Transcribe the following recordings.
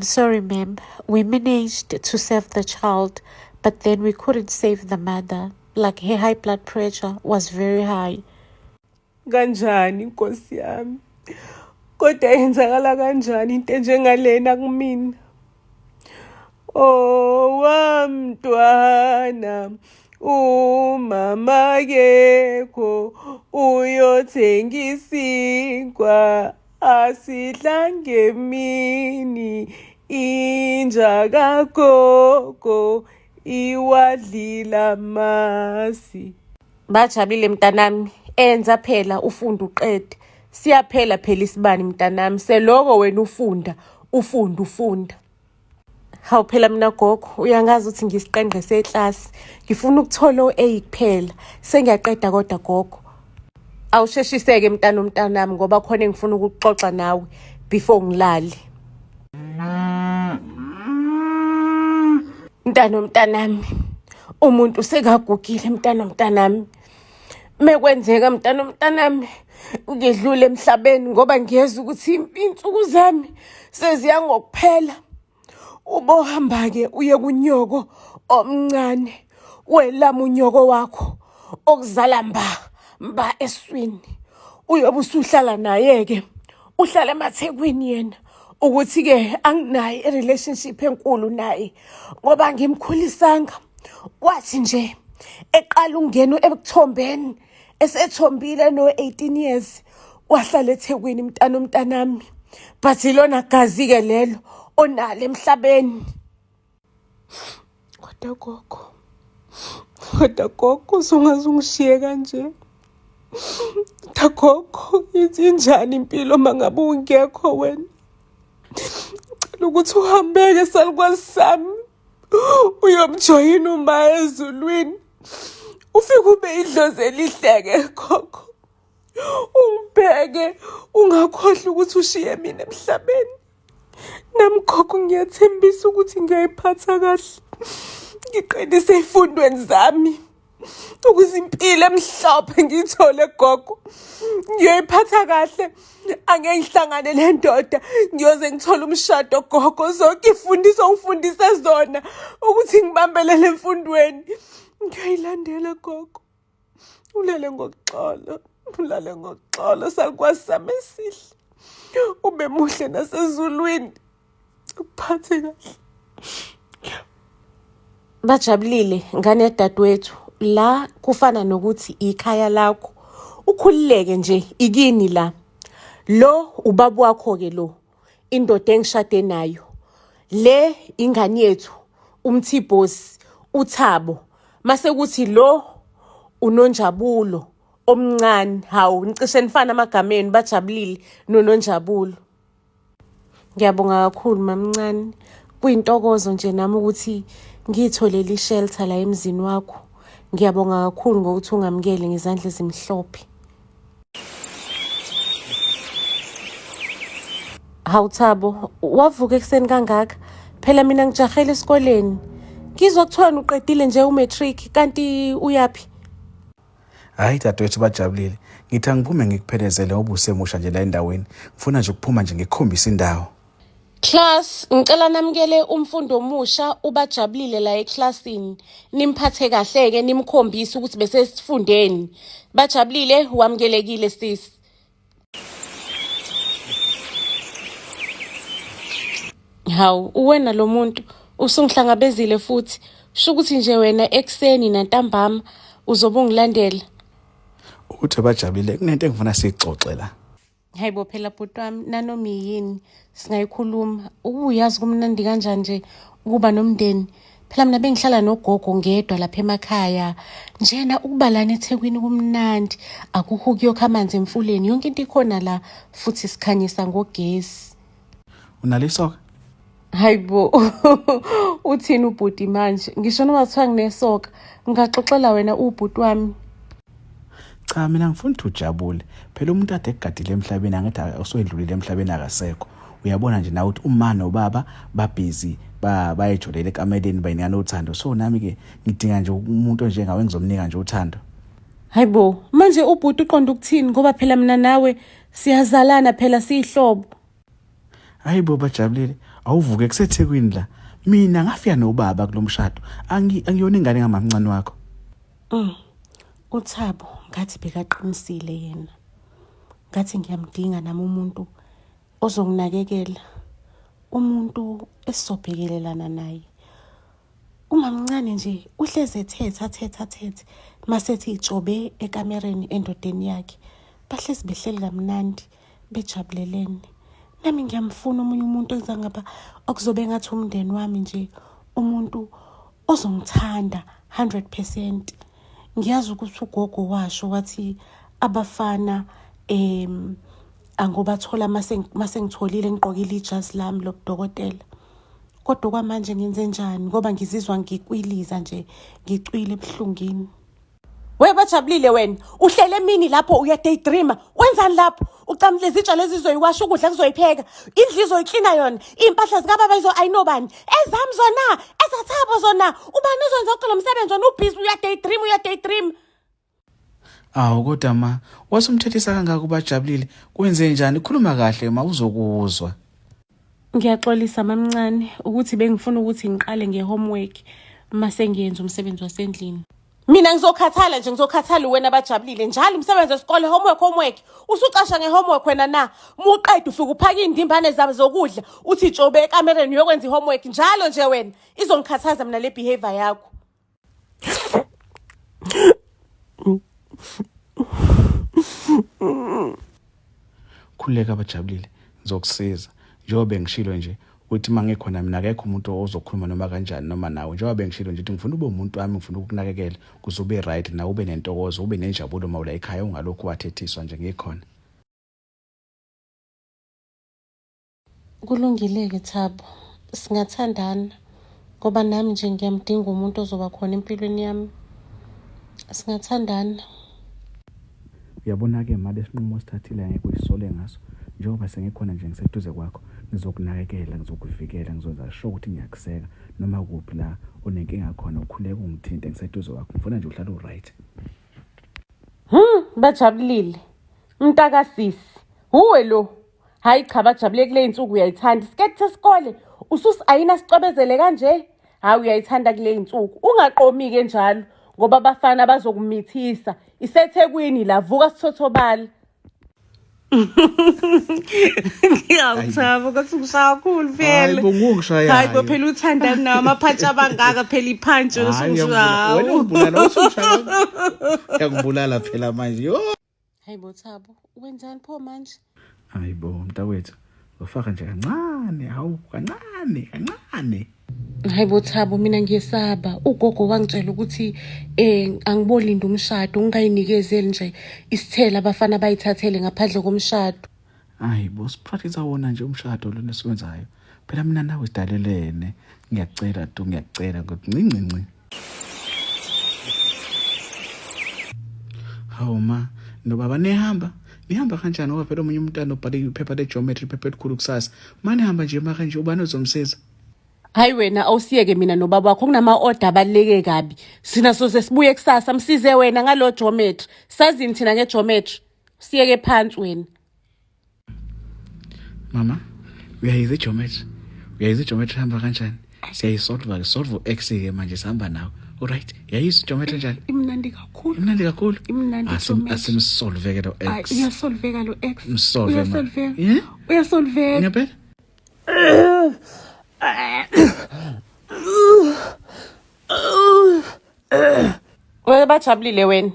I'm sorry, ma'am. We managed to save the child, but then we couldn't save the mother. Like her high blood pressure was very high. Kanjani Nkosi yami? Kodwa yenzakala kanjani into enjengalena kumina? Owamntwana umama kekho uyothenga isinkwa asidla ngemini inja kagogo iwadlila masi. Bajabulile mntanami, enza phela ufunde uqede. Siyaphela phela isibani mntanami, seloko wena ufunda, ufunda ufunda. Hawu phela mina gogo, uyangazi ukuthi ngisiqengqe seklasi. Ngifuna ukuthola o-A kuphela. Sengiyaqeda kodwa gogo. Awusheshiseke mntana omntanami ngoba khona engifuna ukuxoxa nawe before ngilale. Mntana omntanami, umuntu sekagugile mntana omntanami. Mekwenzeka mntana omntanami ngidlule emhlabeni ngoba ngiyezwa ukuthi iy'nsuku zami seziya ngokuphela. Ubohamba-ke uye kunyoko omncane welama unyoko wakho okuzala mba mba eswini uyobe usuhlala naye-ke uhlala emathekwini yena ukuthi-ke anginaye i-relationship enkulu naye ngoba ngimkhulisanga wathi nje eqala ukungena ebuthombeni esethombile no-18 years wahlala ethekwini mntana omntanami but ilona gazi-ke lelo onalo emhlabeni. Kodwa gogo, kodwa gogo usungaze ungishiye kanje. Kodwa gogo, ithi injani impilo uma ngabe ungekho wena? Ngicela ukuthi uhambeke salukwazi sami uyomjoyina uma ezulwini. Ufike ube idlozi elihle-ke gogo. Ungibheke ungakhohlwa ukuthi ushiye mina emhlabeni. Nami gogo ngiyathembisa ukuthi ngiyayiphatha kahle. Ngiqinise ey'fundweni zami ukuze impilo emhlophe ngiyithole gogo. Ngiyoyiphatha kahle angeke ngihlangane le ndoda ngiyoze ngithole umshado gogo. Zonke iy'fundiso ongifundise zona ukuthi ngibambelele emfundweni ngiyoyilandela gogo. Ulale ngokuxolo, ulale ngokuxolo salukwazi sami esihle. Ube muhle nasezulwini. Ukuphathe kahle. Bajabulile ngane yadadewethu la kufana nokuthi ikhaya lakho ukhululeke nje ikini la lo ubaba wakho ke lo indoda engishade nayo le ingane yethu umthibhosi uThabo mase kuthi lo uNonjabulo omncane hawu nicishe nifana amagameni bajabulile noNonjabulo. Ngiyabonga kakhulu mamncane kuyintokozo nje nami ukuthi ngiyitholele ishelter la emzini wakho. Ngiyabonga kakhulu ngokuthi ungamukele ngezandla ezimhlophe. Hawu Thabo, wavuka ekuseni kangaka? Phela mina ngijahele esikoleni. Ngizwa kuthiwa uqedile nje umatric kanti uyaphi? Hhayi dadewethu bajabulile. Ngithi angiphume ngikuphelezele ngoba usemusha nje la endaweni. Ngifuna nje ukuphuma nje ngikukhombise indawo. Class, ngicela namukele umfundi omusha ubajabulile la eklasini. Nimphathe kahle-ke nimkhombise ukuthi bese sifundeni. Bajabulile, wamukelekile sisi. Hawu, uwena lo muntu usungihlangabezile futhi. Sho ukuthi nje wena ekuseni nantambama uzobe ungilandela. Ukuthi bajabulile kunento engifuna siyixoxe la. Hayi bo phela bhuti wami nanoma yini singayikhuluma. Ukuba uyazi kumnandi kanjani nje ukuba nomndeni. Phela mina bengihlala nogogo ngedwa lapha emakhaya. Njena ukuba lana eThekwini kumnandi. Akukho ukuyokha amanzi emfuleni. Yonke into ikhona la futhi sikhanyisa ngogesi. Unalo isoka? Hayi bo. Uthini ubhuti manje? Ngisho noma kuthiwa nginesoka, ngingaxoxela wena ubhuti wami. Cha mina ngifuna ukuthi ujabule. Phela umuntu ade ekugadile emhlabeni angithi uswedlulile emhlabeni akasekho. Uyabona nje nawe ukuthi uma nobaba babhizi bayejolela ekameleni bayinikana uthando. So nami ke ngidinga nje umuntu onjengawe engizomnika nje uthando. Hayi bo, manje ubhuti uqonda ukuthini ngoba phela mina nawe siyazalana phela siyihlobo. Hayi bo bajabulile. Awuvuke kuseThekwini la. Mina ngafika nobaba kulomshado. Angi angiyona ingane kamamncane wakho. UThabo ngathi bekaqinisile yena. Ngathi ngiyamdinga nami umuntu ozonginakekela. Umuntu esisobhekelelana naye. Umamncane nje uhleze ethetha thetha thethe masethi itshobe ekamereni endodeni yakhe. Bahlezi behleli kamnandi bejabulelene. Nami ngiyamfuna omunye umuntu engizangaba okuzobe ngathi umndeni wami nje umuntu ozongithanda 100%. Ngiyazi ukuthi ugogo washo wathi abafana angobathola mase ngitholile ngigqokile ijazi lami lobudokotela. Kodwa kwamanje ngenze njani ngoba ngizizwa ngikwiliza nje ngicwile ebuhlungwini. We bajabulile wena uhlele emini lapho uya daydreamer wenzani lapho ucamule izitsha lezi izoyiwasha ukudla kuzoyipheka indlu izoyiklina yona iy'mpahla zikababa izo ayinobani ezami zona ezathabo zona ubani ozokwenza wonke lo msebenzi wena ubhizi uya daydream uya daydream. Awu kodwa ma wasumthethisa kangaka ubajabulile kwenze njani khuluma kahle ma uzokuzwa. Ngiyaxolisa mamncane ukuthi bengifuna ukuthi ngiqale nge-homework mase ngiyenza umsebenzi wasendlini. Mina ngizokhathala nje ngizokhathala wena bajabulile njalo umsebenzi wesikole homework homework usucasha nge-homework wena na muqeda ufike uphaka iy'ndimbane zabo zokudla uthi tshobe ekamereni uyokwenza i-homework njalo nje wena izongikhathaza mina le behavior yakho. Khululeka bajabulile ngizokusiza njengoba bengishilo nje ukuthi uma ngikhona mina akekho umuntu ozokhuluma noma kanjani noma nawe njengoba bengishilo nje ukuthi ngifuna ube umuntu wami ngifuna ukukunakekela ukuze ube right nawe ube nentokozo ube nenjabulo uma ula ekhaya ungalokhu wathethiswa nje ngikhona. Kulungile-ke Thabo, singathandana ngoba nami nje ngiyamdinga umuntu ozoba khona empilweni yami. Singathandana. Uyabona-ke ma lesinqumo osithathile angeke uyisole ngaso njengoba sengikhona nje ngiseduze kwakho ngizokunakekela ngizokuvikela ngizokwenza sure ukuthi ngiyakuseka noma kuphi la onenkinga khona ukhuleke ungithinte ngiseduze kwakho ngifuna nje uhlale u-right. Bajabulile. Mntakasisi, uwe lo. Hayi cha bajabule kule insuku uyayithanda. Isiketi sesikole ususi-ayina sicwebezele kanje. Hayi uyayithanda kule insuku. Ungaqomi-ke njalo ngoba abafana bazokumithisa. IseThekwini la vuka sithothobala. Ngiyawuthaba ukuthi ngishaya kakhulu phela. Hayi bo ngungishaya. Hayi bo phela uthandani nawo amaphantshi abangaka phela iphantshi usungishaya. Wena ungibulala usungishaya. Ngiyakubulala phela manje. Yo. Hayi bo Thabo, wenzani pho manje? Hayi bo mntakwethu, ufaka nje kancane, hawu kancane, kancane. Hayi bo Thabo, mina ngiyesaba. Ugogo wangitshela ukuthi angibolinda umshado, ungayinikezeli nje isithelo abafana bayithathele ngaphandle komshado. Hayi bo sipractice wona nje umshado lo nesiwenzayo. Phela mina nawe sidalelene. Ngiyacela tu ngiyacela ukuthi ncinci. Hawu ma, nobaba nihamba. Nihamba kanjani ngoba phela omunye umntwana ubhale iphepha le-geometry iphepha elikhulu kusasa. Ma nihamba nje maka nje ubani ozomsiza? Hayi wena awusiyeke mina nobaba wakho kunama-order abaluleke kabi. Sina soze sibuye kusasa msize wena ngalo geometry. Sazini thina nge-geometry? Siyeke phansi wena. Mama, uyayiza i-geometry? Uyayiza i-geometry hamba kanjani? Siyayisolva ke solve u-x ke manje sihamba nawe. Alright, yayiza i-geometry njani? Imnandi kakhulu. Imnandi kakhulu. Imnandi i-geometry. Asimsolve ke lo x. Uyasolveka lo x. Msolve. Uyasolveka. Yeah? Uyasolveka. Ngempela? Wena bajabulile wena.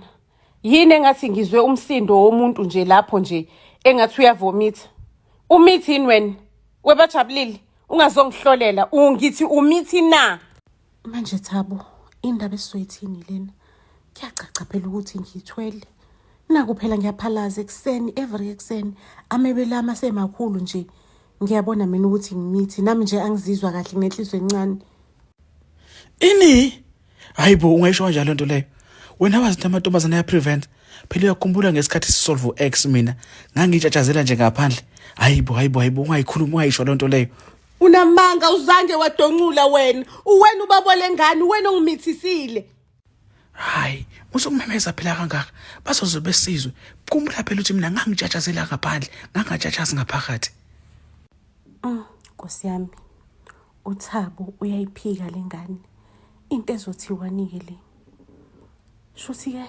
Yini engathi ngizwe umsindo womuntu nje lapho nje engathi uyavomitha. Umithi yini wena? Webajabulile ungazongihlolela ungithi umithi na? Manje Thabo, indaba esizoyithini lena? Kuyacaca phela ukuthi ngithwele. Naku phela ngiyaphalaza ekuseni every ekuseni amebele ami asemakhulu nje. Ngiyabona mina ukuthi ngimithi nami nje angizizwa kahle nginenhliziyo encane. Ini? Hayi bo ungayisho kanjalo lento leyo. Wena wazi ukuthi amantombazane ayaprevent. Phela uyakhumbula ngesikhathi sisolve u-ex mina ngangitshatshazela nje ngaphandle. Hayi bo hayi bo hayi bo ungayikhulumi ungayisho lento leyo. Unamanga uzange wadoncula wena. Uwena ubaba lengane, uwena ongimithisile. Hayi, usukumemeza phela kangaka. Bazoze besizwe. Khumbula phela ukuthi mina ngangitshatshazela ngaphandle, ngangatshatshazi ngaphakathi. Nkosi yami. UThabo uyayiphika le ngane. Into ezothiwani-ke le? Shuthi-ke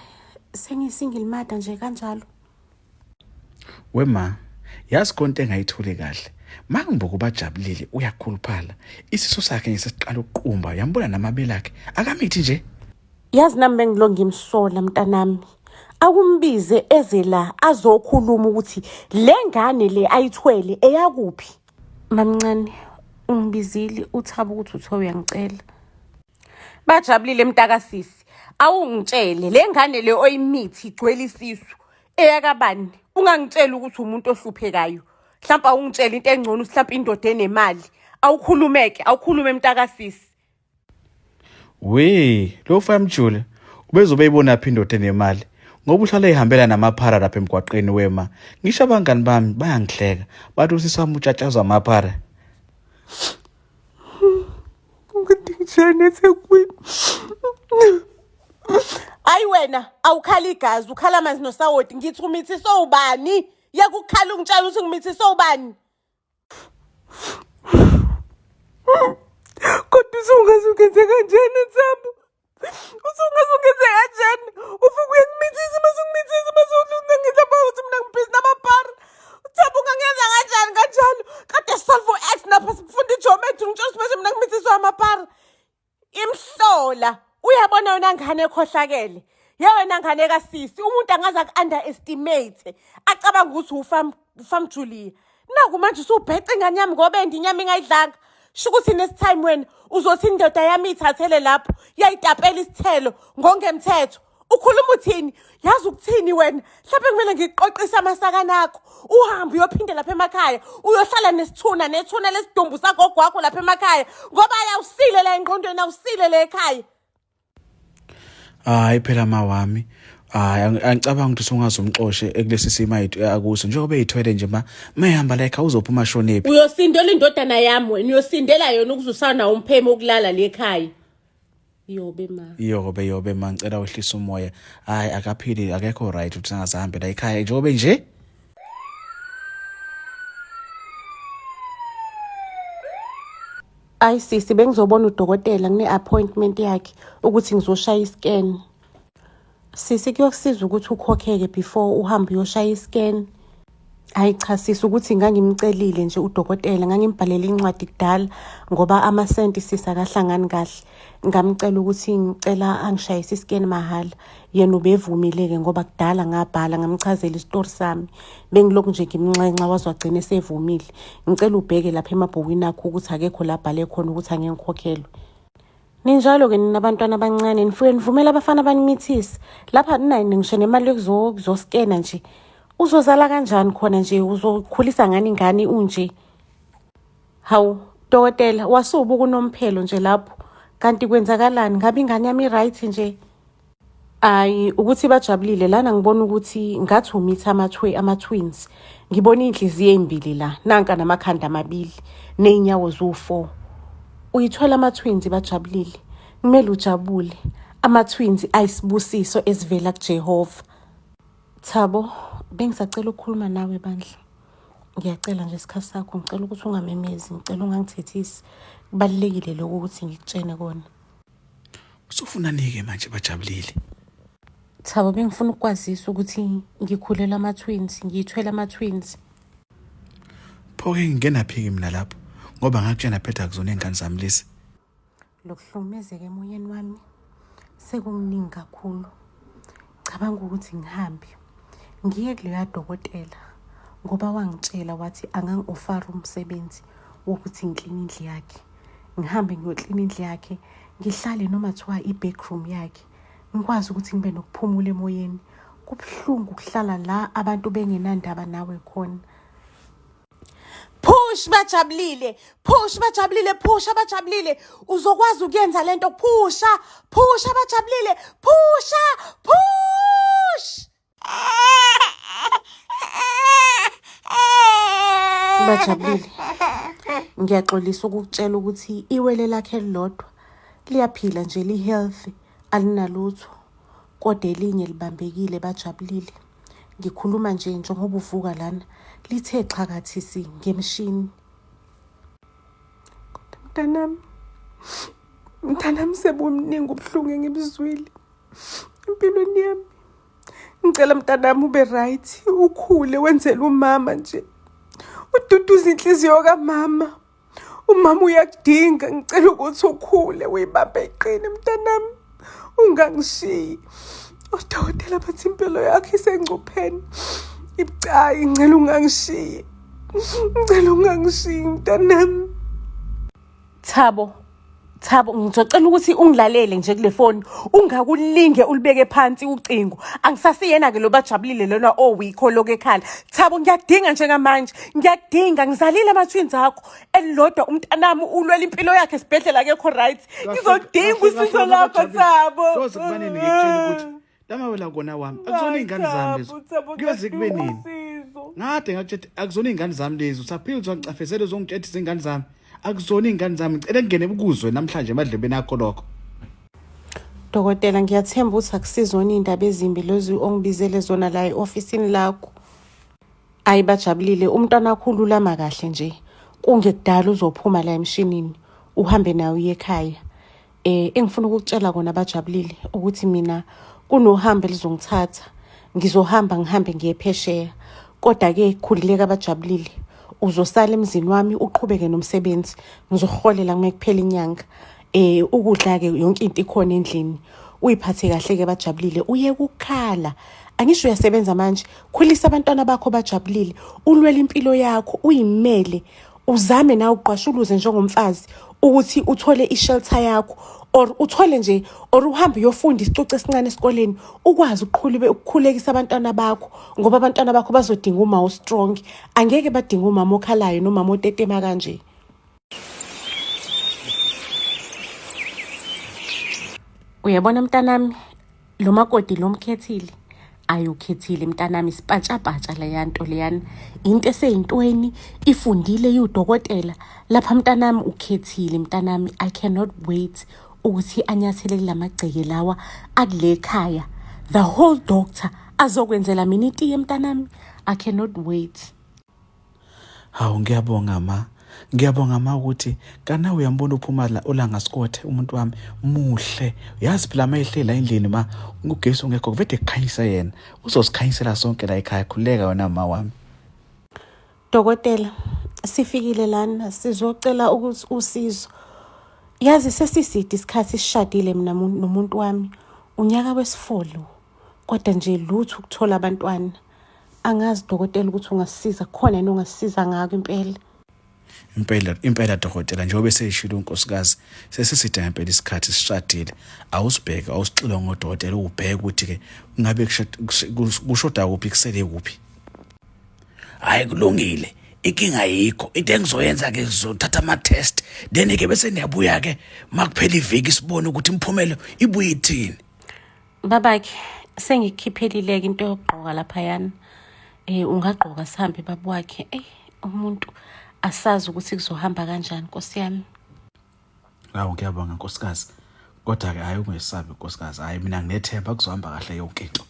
sengiyi-single mother nje kanjalo. Wema, yazi konke engayitholi kahle. Mangibuka ubajabulile uyakhuluphala. Isisu sakhe nje sesiqala ukuqumba, yambona namabele akhe. Akamithi nje. Yazi nami bengilo ngimsola mntanami. Akumbize eze la azokhuluma ukuthi le ngane le ayithwele eyakuphi. Mamncane ungibizile uThabo ukuthi uthe uyangicela. Bajabulile mntakasisi. Awungitshele le ngane le oyimithi igcwele isisu eyakabani? Ungangitsheli ukuthi umuntu ohluphekayo. Mhlawumbe awungitshele into engcono ukuthi mhlawumbe indoda enemali. Awukhulumeke, awukhulume mntakasisi. We, lo famjule ubezobe eyibona phi indoda enemali? Ngoba uhlala ehambela namaphara lapha emgwaqeni wema. Ngisho abangani bami bayangihleka. Bathi usisi wami utshatshazwa amaphara. Ukuthi njani eThekwini. Ayi wena awukhala igazi ukhala amanzi nosawoti ngithi umithiswe ubani yakukhala ungitshela ukuthi ngimithiswe ubani Kodwa usungaze ungenze kanjani Thabo? Usungaze ungenze kanjani? Ufike uyangimithisa mase ungimithisa mase ungihlamba ukuthi mina ngibhizi namapara. Thabo ungangenza kanjani kanjalo? Kade solve u-x napha sifunda igeometry ngitshela ukuthi manje mina ngimithiswa amapara. Imhlola uyabona wena ngane ekhohlakele. Ye wena ngane kasisi umuntu angaze aku-underestimate acabanga ukuthi ufam ufam Julia. Naku manje usubheca ingane yami ngoba ende inyama ingayidlanga. Sho ukuthi next time wena uzothi indoda yami ithathele lapho yayitapela isithelo ngongemthetho. Ukhuluma uthini? Yazi ukuthini wena? Mhlawumbe kumele ngikuqoqise amasakana akho. Uhambe uyophinde lapha emakhaya, uyohlala nesithuna nethuna lesidumbu sagogo wakho lapha emakhaya ngoba ayawusile la engqondweni awusile la ekhaya. Hayi phela mawami. Hayi angicabanga ukuthi ungaze umxoshe ekulesi simo akuso njengoba eyithwele nje ma mayihamba la ekhaya uzophuma shonephi. Uyosindela indodana yami wena, uyosindela yona ukuze usana umpheme okulala le ekhaya. Yobe ma. Yobe yobe ma ngicela wehlisa umoya. Hayi akaphili akekho right ukuthi angazahambe la ekhaya njengoba nje. Ayi sisi bengizobona udokotela ngine-appointment yakhe ukuthi ngizoshaya i-scan. Sisi kuyokusiza ukuthi ukhokheke before uhambe uyoshaya i-scan. Hayi cha sisi ukuthi ngangimcelile nje udokotela ngangimbhalele incwadi kudala ngoba amasenti sisi akahlangani kahle. Ngamcela ukuthi ngicela angishayise i-scan mahhala. Yena ubevumile-ke ngoba kudala ngabhala ngamchazela isitori sami. Bengilokhu nje ngimnxenxa waze wagcina esevumile. Ngicela ubheke lapha emabhukwini akho ukuthi akekho la abhale khona ukuthi angeke ngikhokhelwe. Ninjalo-ke nina abantwana abancane nifike nivumela abafana banimithise. Lapha ninayo ngisho nemali yokuzoskena nje. Uzozala kanjani khona nje uzokhulisa ngani ingane unje? Hawu dokotela wasubuka unomphelo nje lapho. Kanti kwenzakalani? Ngabe ingane yami i-right nje? Ayi ukuthi bajabulile lana ngibona ukuthi ngathi umitha ama-twins. Ngibona iy'nhliziyo ey'mbili la, nanka namakhanda amabili ney'nyawo ziwu-4. Uyithola ama-twins bajabulile. Kumele ujabule. Ama-twins ayisibusiso esivela kuJehova. Thabo, bengisacela ukukhuluma nawe bandla. Ngiyacela nje isikhathi sakho, ngicela ukuthi ungamemezi, ngicela ungangithethisi. Kubalulekile lokho ukuthi ngikutshene kona. Usufunani-ke manje bajabulile? Thabo, bengifuna ukukwazisa ukuthi ngikhulelwe ama-twins, ngiyithwele ama-twins. Pho-ke ngingenaphi-ke mina lapho? Ngoba ngakutshena phetha akuzona iy'ngane zami lezi. Lokuhlukumezeka emoyeni wami sekukuningi kakhulu. Ngicabanga ukuthi ngihambe ngiye kuleya dokotela ngoba wangitshela wathi angangi-ofara umsebenzi wokuthi ngikline indlu yakhe. Ngihambe ngiyoklina indlu yakhe, ngihlale noma kuthiwa i-backroom yakhe. Ngikwazi ukuthi ngibe nokuphumula emoyeni. Kubuhlungu ukuhlala la abantu bengenandaba nawe khona. Push bajabulile, push bajabulile, pusha bajabulile. Uzokwazi ukuyenza lento, pusha, pusha bajabulile, pusha, push. Bajabulile. Ngiyaxolisa ukukutshela ukuthi iwele lakhe elilodwa liyaphila nje li-healthy alinalutho kodwa elinye libambekile bajabulile. Ngikhuluma nje njengoba uvuka lana lithe xhakathisi ngemshini. Kodwa Mntanami, mntanami, sebumningi ubuhlungu engibuzwile empilweni yami. Ngicela mntanami ube right, ukhule wenzele umama nje, ududuze inhliziyo kamama. Umama uyakudinga. Ngicela ukuthi ukhule uyibambe iqine mntanami, ungangishiyi. Odokotela bathi impilo yakho isengcupheni, ibucayi. Ngicela ungangishiyi, ngicela ungangishiyi mntanami. Thabo, Thabo, ngizocela ukuthi ungilalele nje kule foni, ungakulinge ulibeke phansi ucingo. Angisasiyena-ke lo bajabulile lona owikho lokhu ekhala. Thabo, ngiyakudinga njengamanje, ngiyakudinga. Ngizalile ama-twins akho, elilodwa umntanami ulwela impilo yakhe esibhedlela, akekho right. Ngizodinga usizo lakho, Thabo. Kuyoze kube nini ngikutshela ukuthi lamawela kona wami akuzona iy'ngane zami lezo? Kuyoze kube nini? Ngade ngakutshela akuzona iy'ngane zami lezi, usaphila uzongicafezela, uzongitshela izingane zami akuzona iy'ngane zami. Ngicela kungene ukuzwe namhlanje emadlebeni akho lokho. Dokotela, ngiyathemba ukuthi akusizona iy'ndaba ezimbi lezi ongibizele zona la e-ofisini lakho. Ayi bajabulile, umntwana wakho ululama kahle nje, kungekudala uzophuma la emshinini uhambe nawe uye ekhaya. Engifuna ukukutshela kona bajabulile ukuthi mina kunohambo elizongithatha, ngizohamba ngihambe ngiye phesheya. Kodwa-ke khululeka abajabulile, uzosala emzini wami uqhubeke nomsebenzi, ngizokuholela uma kuphela inyanga. Ukudla-ke yonke into ikhona endlini, uyiphathe kahle-ke bajabulile, uyeke ukukhala. Angisho uyasebenza manje, khulisa abantwana bakho bajabulile, ulwele impilo yakho, uyimele, uzame nawe uqwashuluze njengomfazi ukuthi uthole i-shelter yakho, or uthole nje, or uhambe uyofunda isicucu esincane esikoleni, ukwazi ukukhulekisa abantwana bakho, ngoba abantwana bakho bazodinga uma u-strong, angeke badinge umama okhalayo nomama otetema kanje. Uyabona mntanami, lo makoti lo mkhethile ayukhethile mntanami, isipatshapatsha leya nto leyana, into eseyintweni, ifundile, iwudokotela lapha mntanami, ukhethile mntanami. I cannot wait ukuthi anyathele kulamagceke lawa akule khaya, the whole doctor azokwenzela mina itiye mntanami. I cannot wait. Hawu, ngiyabonga ma, ngiyabonga ma ukuthi kana uyambona uphuma la ulanga sikothe umuntu wami muhle. Yazi phela uma ehleli la endlini ma, ugesi ungekho, kuvede kukhanyisa yena, uzosikhanyisela sonke la ekhaya. Khululeka wena ma wami. Dokotela, sifikile lana sizocela ukuthi usizo. Yazi sesiside isikhathi sishadile mina nomuntu wami, unyaka wesifolo, kodwa nje lutho ukuthola abantwana. Angazi dokotela ukuthi ungasisiza khona yini, ongasisiza ngako impela. Impela impela dokotela, njengoba eseyishilo unkosikazi, sesiside ngempela isikhathi sishadile. Awusibheke, awusixilonge ngodokotela, ubheke ukuthi-ke kungabe kushoda kuphi, kusele kuphi. Hhayi, kulungile, inkinga ayikho. Into engizoyenza-ke, ngizothatha ama-test, then-ke bese niyabuya-ke uma kuphela iviki, sibone ukuthi imiphumelo ibuye ithini. Babakhe, sengikukhiphelile-ke into yokugqoka laphayana. Ungagqoka sihambe baba wakhe. Eyi, umuntu asazi ukuthi kuzohamba kanjani, Nkosi yami. Hawu, ngiyabonga nkosikazi, kodwa-ke hhayi, ungesabi nkosikazi, hhayi mina nginethemba kuzohamba kahle yonke into.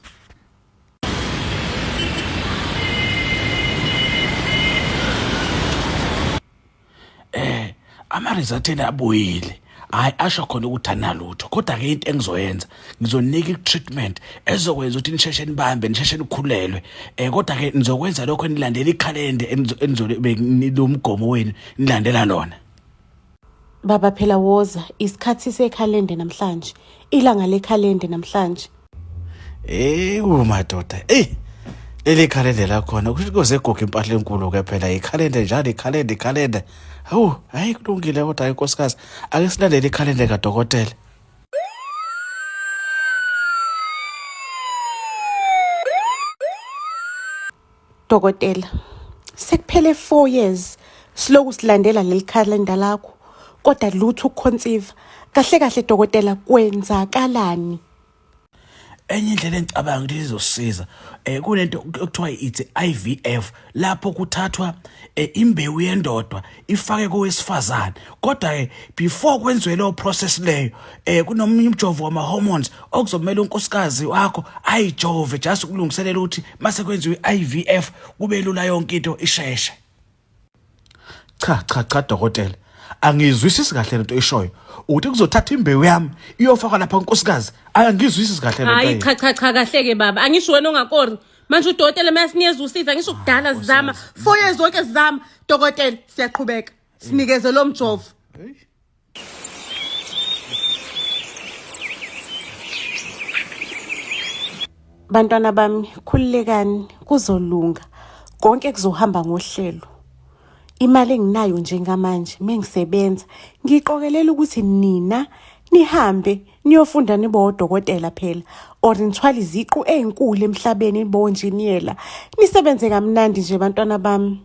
Ama-result enu abuyile, hhayi asho khona ukuthi analutho, kodwa-ke into engizoyenza, ngizonika i-treatment ezokwenza ukuthi nisheshe nibambe, nisheshe nikhulelwe. Kodwa-ke nizokwenza lokho nilandela ikhalende lo mgomo wenu nilandela lona. Baba phela woza, isikhathi sekhalende namhlanje, ilanga lekhalende namhlanje. Ewu madoda, eyi leli khalende lakhona kusho ukuthi kuze guga impahla enkulu-ke phela, ikhalende njalo, ikhalende, ikhalende. Hawu, hhayi kulungile, kodwa hayi nkosikazi, ake silandele ikhalende kadokotela. Dokotela, sekuphele 4 years siloku silandela leli khalenda lakho, kodwa lutho ukuconceive. Kahle kahle dokotela, kwenzakalani? Enye indlela engicabanga ukuthi izosiza, kunento okuthiwa ithi IVF, lapho kuthathwa imbewu yendoda ifake kowesifazane. Kodwa ke before kwenziwe leyo process leyo, kunomunye umjovo wama hormones okuzomela unkosikazi wakho ayijove, just ukulungiselela ukuthi mase kwenziwe i-IVF kube lula, yonke into isheshe. Cha cha cha dokotela, Angizwisisi kahle lento oyishoyo. Ukuthi kuzothatha imbewu yami iyofakwa lapha nkosikazi. Angizwisisi kahle lento. Hayi cha cha cha kahle ke baba. Angisho wena ongakori. Manje udokotela mayasinikeza usiza ngisho kudala sizama. 4 years zonke sizama. Dokotela siyaqhubeka. Sinikeze lo mjovo. Bantwana bami, khululekani, kuzolunga. Konke kuzohamba ngohlelo. Imali enginayo njengamanje mengisebenza ngiqokelela ukuthi nina nihambe niyofunda nibe odokotela phela or nithwale iziqu ey'nkulu emhlabeni nibe onjiniyela nisebenze kamnandi nje bantwana bami.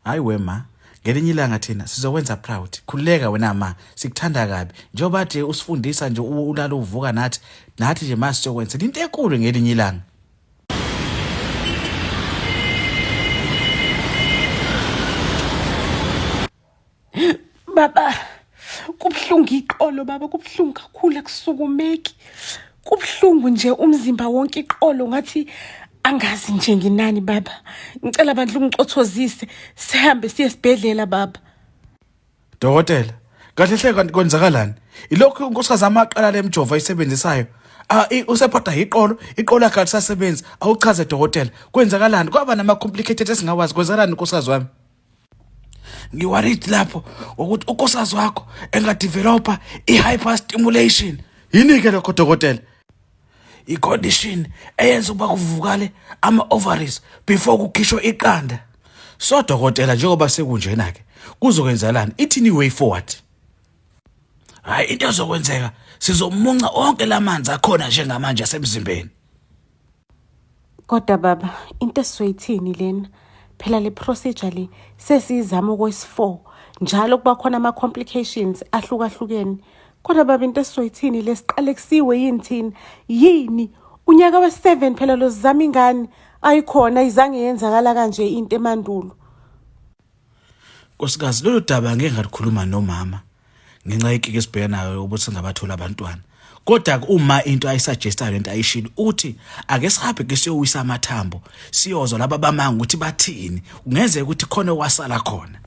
Hayi we ma, ngelinye ilanga thina sizokwenza proud. Khululeka wena ma, sikuthanda kabi. Njengoba nje usifundisa nje ulala uvuka nathi, nathi nje ma siyokwenza into enkulu ngelinye ilanga. Baba, kubuhlungu iqolo baba, kubuhlungu kakhulu akusukumeki. Kubuhlungu nje umzimba wonke iqolo ngathi angazi nje nginani baba. Ngicela bandla ungicothozise sihambe siye esibhedlela baba. Dokotela, kahle hle kanti kwenzakalani? Ilokhu unkosikazi amaqala lemjovo ayisebenzisayo. Ah, usephatha iqolo, iqolo lakhe alisasebenzi. Awuchaze dokotela, kwenzakalani? Kwaba nama complicated esingawazi. Kwenzakalani nkosikazi wami? Ngiworried lapho ukuthi unkosikazi wakho engadevelopa i-hyperstimulation. Yini ke lokho dokotela? I-condition eyenza ukuba kuvukale ama-ovaries before kukhishwe iqanda. So dokotela njengoba sekunjena ke kuzokwenzakalani? Ithini way forward? Hayi into ezokwenzeka sizomunca onke lamanzi akhona njengamanje asemzimbeni. Kodwa baba, into esizoyithini lena? Phela le procedure le sesiyizama okwesi-4 njalo kuba khona ama-complications ahlukahlukene. Kodwa baba into esizoyithini le siqale kusiwe yini thina? Yini? Unyaka we-7 phela lo sizama ingane ayikhona ayizange yenzakala kanje into emandulo. Nkosikazi lolu daba ngeke ngalikhuluma nomama ngenxa yenkinga esibhekana nayo ukuthi singabatholi abantwana. Kodwa uma into ayisuggestayo lento ayishilo uthi ake sihambe ke siyowisa amathambo siyozwa laba bamanga ukuthi bathini kungenzeka ukuthi khona okwasala khona.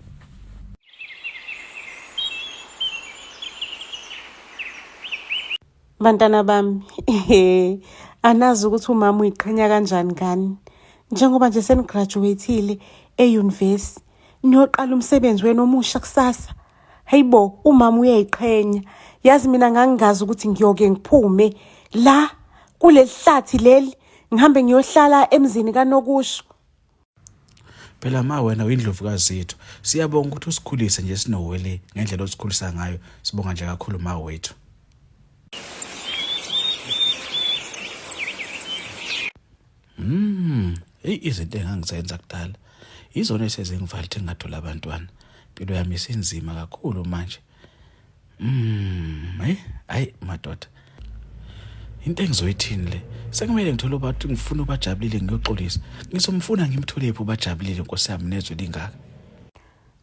Bantwana bami, he, anazi ukuthi umama uyiqhenya kanjani ngani. Njengoba nje senigraduate-ile eyunivesi, niyoqala umsebenzi wenu omusha kusasa. Hayibo, umama uyayiqhenya. Yazi mina ngangingazi ukuthi ngiyoke ngiphume la kuleli hlathi leli, ngihambe ngiyohlala emzini kaNokusho. Phela ma wena uyindlovukazi yethu. Siyabonga ukuthi usikhulise nje sinowele ngendlela osikhulisa ngayo. Sibonga nje kakhulu ma wethu. Hey izinto engangizenza kudala. Izona esezingivala ukuthi ngingathola abantwana. Impilo yami isinzima kakhulu manje. Hey, hayi madoda. Into engizoyithini le? Sekumele ngithole ubathi ngifuna ubajabulile ngiyoxolisa. Ngizomfuna ngimtholephi ubajabulile Nkosi yami nezwe lingaka.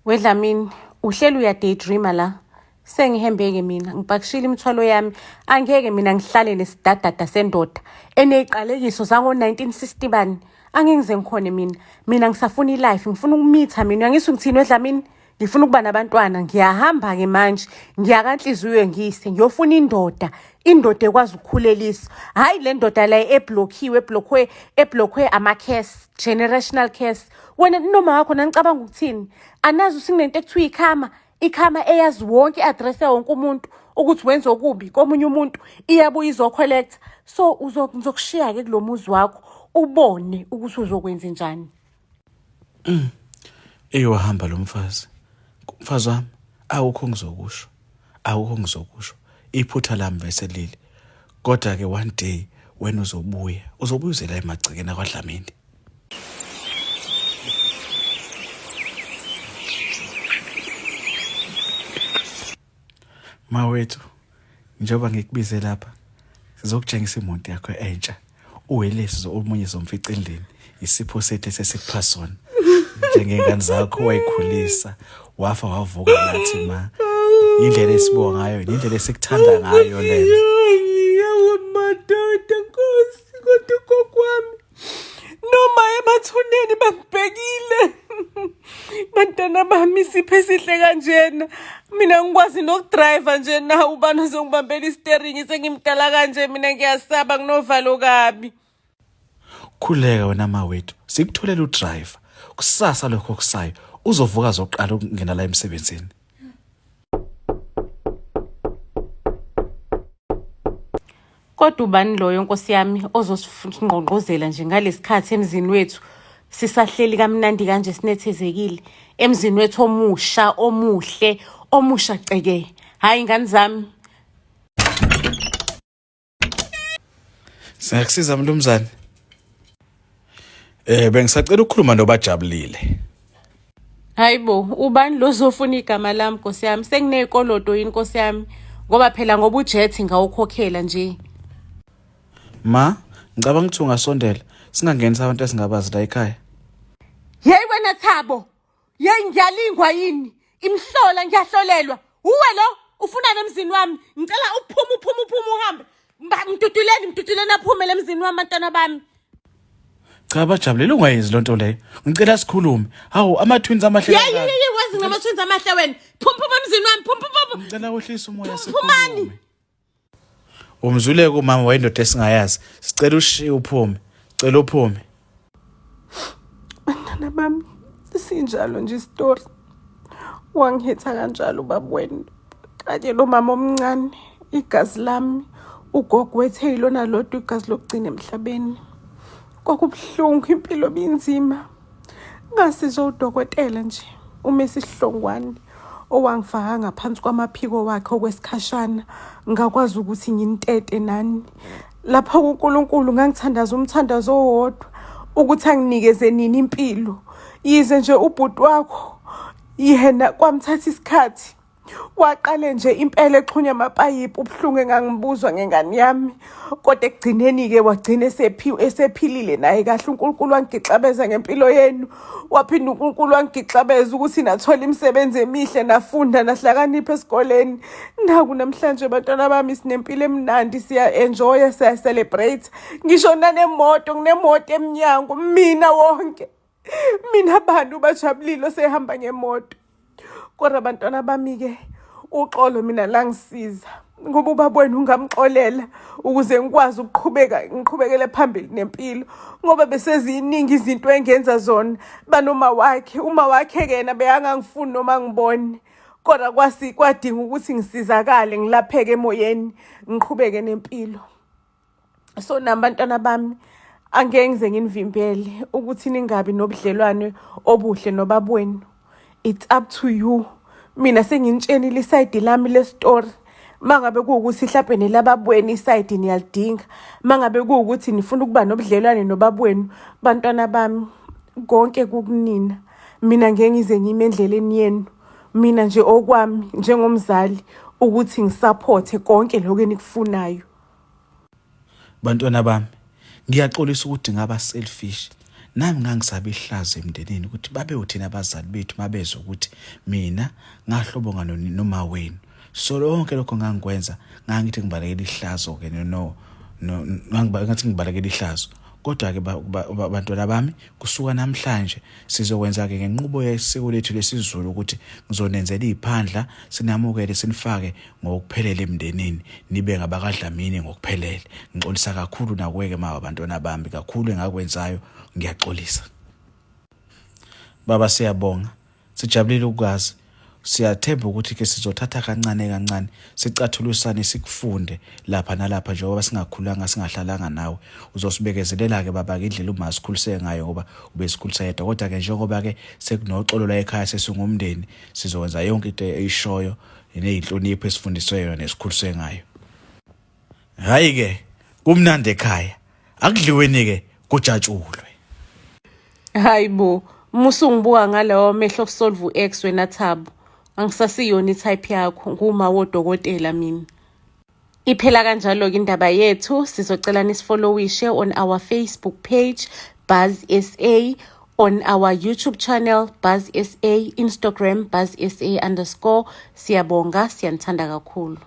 Wedlamini, uhleli uya daydreamer la. Sengihembeke mina, ngipakishile imithwalo yami. Angeke mina ngihlale nesidadada sendoda eneziqalekiso zango-1960 bani. Angeke ngize ngikhone mina. Mina ngisafuna ilife, ngifuna ukumitha mina. Uyangizwa ngithini wedlamini? Ngifuna ukuba nabantwana, ngiyahamba-ke manje, ngiya kanhliziyo ngiyise, ngiyofuna indoda, indoda ekwazi ukukhulelisa. Hhayi le ndoda la eblokhiwe, eblokhwe, eblokhwe ama-curse, generational curse. Wena noma wakho nanicabanga ukuthini? Anazi ukuthi kunento ekuthiwa ikhama, ikhama eyazi wonke i-address yawonke umuntu ukuthi wenza okubi komunye umuntu, iyabuya izo-collecta. So ngizokushiya-ke kulo muzi wakho, ubone ukuthi uzokwenza njani. Eyowahamba lo mfazi. Mfazi wami, awukho ngizokusho. Awukho ngizokusho. Iphutha lami vese leli. Kodwa ke one day wena uzobuya. Uzobuya uze la emagcekeni akwaDlamini. Mawethu, njengoba ngikubize lapha, sizokutshengisa imoto yakho entsha. Uwelesi omunye somfica endlini. Isipho sethu esesikupha sona. Njengengane zakho wayikhulisa, wafa wavuka nathi ma. Indlela esibonga ngayo, indlela esikuthanda ngayo lena. Yawo madoda Nkosi, kodwa ugogo wami. Noma Ngaya emathuneni bangibhekile. Bantwana bami, isipho esihle kanjena. Mina ngikwazi nokudrayiva nje na ubani ozongibambela isiteringi sengimdala kanje, mina ngiyasaba, nginovalo kabi. Khuleka wena mawethu, sikutholela udriver. Kusasa lokho kusayo uzovuka zoqala ukungena la emsebenzini. Kodwa ubani loyo nkosi yami ozosingqongqozela nje ngalesikhathi emzini wethu sisahleli kamnandi kanje sinethezekile emzini wethu omusha omuhle omusha ceke. Hayi ngani zami. Singakusiza mnumzane? Eh bengisacela ukukhuluma nobajabulile. Hayibo, ubani lo zofuna igama lami nkosi yami? Senginey'koloto yini nkosi yami? Ngoba phela ngoba ujet ngawukhokhela nje. Ma, ngicabanga ukuthi ungasondela. Singangenisa abantu esingabazi la ekhaya. Yeyi wena Thabo, yeyi ngiyalingwa yini? Imhlola ngiyahlolelwa. Uwe lo ufunani emzini wami? Ngicela uphume uphume uphume uhambe. Mduduleni mduduleni aphumele emzini wami bantwana bami. Cha bajabulile ungayenzi lonto leyo. Ngicela sikhulume. Hawu ama twins amahle Yeyi kangaka. yeyi wazi ngama twins amahle wena. Phum phum emzini wami phum phum phum. Ngicela wehlise umoya Phumani. sikhulume. Umzuleke umama wayendoda esingayazi. Sicela ushiye uphume. Sicela uphume. Bantwana bami, sinjalo nje isitori. Wangihitha kanjalo ubaba wenu. Kanye lo mama omncane, igazi lami, ugogo wethe yilona lodwa igazi lokugcina emhlabeni. Kwakubuhlungu, impilo binzima. Ngasizwa udokotela nje, uMesi Hlongwane, owangifaka ngaphansi kwamaphiko wakhe okwesikhashana, ngakwazi ukuthi nginitete nani. Lapha kuNkulunkulu ngangithandaza umthandazo owodwa ukuthi anginikeze nini impilo. Yize nje ubhuti wakho yena kwamthatha isikhathi, waqale nje impela exhunya amapayipi, ubuhlungu engangibuzwa ngengane yami, kodwa ekugcineni-ke wagcina esephilile naye kahle. uNkulunkulu wangigixabeza ngempilo yenu, waphinda uNkulunkulu wangigixabeza ukuthi nathola imisebenzi emihle, nafunda nahlakanipha esikoleni. Naku namhlanje bantwana bami sinempilo emnandi, siya-enjoya, siya-celebrate, ngisho nanemoto, nginemoto emnyango mina wonke. Mina bantu bajabulile osehamba ngemoto. Kodwa bantwana bami-ke uxolo mina langisiza, ngoba ubaba wenu ungamxolela ukuze ngikwazi ukuqhubeka ngiqhubekele phambili nempilo, ngoba beseziningi izinto engenza zona banoma wakhe. Uma wakhe-ke yena bekangangifuni noma ngibone, kodwa kwadinga ukuthi ngisizakale ngilapheke emoyeni ngiqhubeke nempilo. So nami bantwana bami angeke ngize nginivimbele ukuthi ningabi nobudlelwane obuhle nobaba wenu. It's up to you. Mina senginitshenile isayidi lami le-story. Mangabe kuwukuthi hlampe nelababa wenu isayidi niyalidinga, mangabe kuwukuthi nifuna ukuba nobudlelwane nobaba wenu, bantwana bami konke kukunina. Mina ngeke ngize ngime endleleni yenu. Mina nje okwami njengomzali ukuthi ngisupporte konke lokho enikufunayo. Bantwana bami, ngiyaxolisa ukuthi ngaba selfish. Nami ngangisaba ihlazo emndenini ukuthi babe uthina abazali bethu mabezwe ukuthi mina ngahlobonga noma wenu. So lonke lokho ngangikwenza ngangithi ngibalekela ihlazo ke no ngathi ngibalekela ihlazo. Kodwa ke bantwana bami kusuka namhlanje sizokwenza ke ngenqubo yesiko lethu lesiZulu ukuthi ngizonenzela iziphandla sinamukele sinifake ngokuphelele emndenini nibe ngabakadlamini ngokuphelele. Ngixolisa kakhulu nakuweke mawa bantwana bami, kakhulu engakwenzayo ngiyaxolisa. Baba siyabonga, sijabulile ukwazi. Siyathemba ukuthi ke sizothatha kancane kancane sicathulisane sikufunde lapha nalapha njengoba singakhulanga singahlalanga nawe. Uzosibekezelela ke baba ke indlela uma sikhulise ngayo ngoba ubesikhulisa yedwa. Kodwa ke njengoba ke sekunoxolo la ekhaya sesingumndeni sizokwenza yonke into eyishoyo neyinhlonipho esifundiswe yona nesikhuliswe ngayo. Hayi ke kumnandi ekhaya, akudliweni ke kujatshulwe. Hayibo, musungibuka ngalawo mehlo okusolve u-ex wena Thabo. Angisasiyona i-type yakho, nguma wodokotela mina. Iphela kanjalo-ke indaba yethu. Sizocela nisifollowishe on our Facebook page Buzz SA, on our YouTube channel Buzz SA, Instagram Buzz SA _. Siyabonga, siyanithanda kakhulu.